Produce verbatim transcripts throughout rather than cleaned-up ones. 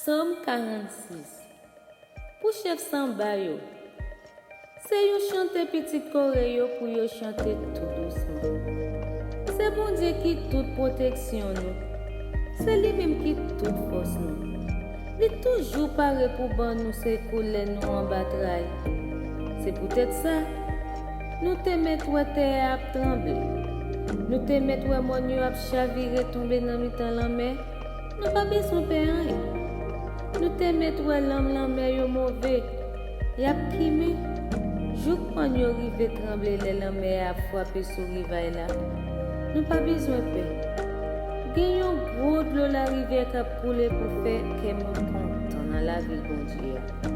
Sòm karannsis. Pou chèf sanba yo. Se yon chante pitit Kore yo pou yo chante tou dousman. Se Bondye ki tout pwoteksyon nou. Se li menm ki tout fòs nou. Li toujou pare pou ban nou sekou lè nou anba tray. Se poutèt sa, nou te mèt wè tè a ap tranble. Nou te mèt wè mòn yo ap chavire tonbe nan mitan lanmè. Nou pa bezwen pè anyen. Nou te mèt wè lanm lanmè yo move. Y ap kimen jouk pàn yo rive tranble lè lanmè a ap frape sou rivaj la. Nou pa bezwen pè. Gen yon gwo dlo larivyè k ap koule pou fè kè moun kontan nan lavil Bondye a.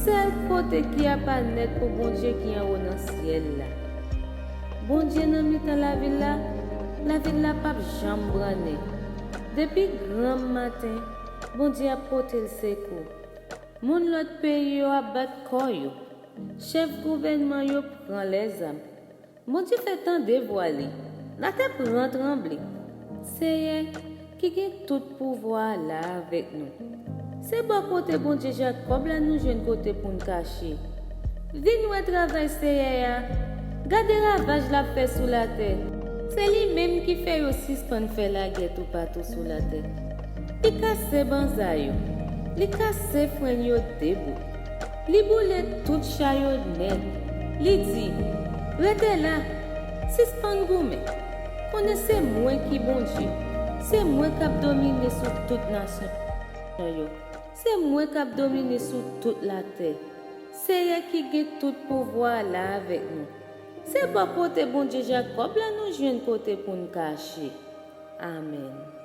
Sèl kote ki apa nèt pou Bondye ki anwo nan syèl la. Bondye nan mitan lavil la, lavil la p ap janm brannen. Depi granm maten, Bondye ap pote l sekou. Moun lòt peyi yo ap bat kò yo. Chèf gouvènman yo pran lèzam. Bondye fè tande vwa li. Latè pran tranble. Seyè, ki gen tout pouvwa a, la avèk nou. Se bò kote Bondye Jakòb la nou jwenn kote pou n kache. Vin wè travay Seyè a. Gade ravaj l ap fè sou latè. Se li menm ki fè yo sispann fè lagè toupatou sou latè. Li kase banza yo. Li kase frenn yo debout. Li boule tout cha yo nèt. Li di, "Rete la, sispann goumen. Konnen se mwen ki Bondye. Se mwen k ap domine sou tout nasyon yo. Se mwen k ap domine sou tout latè. Seyè ki gen tout pouvwa a la avèk nou. Se bò kote Bondye Jakòb la nou jwenn kote pou n kache." Amèn.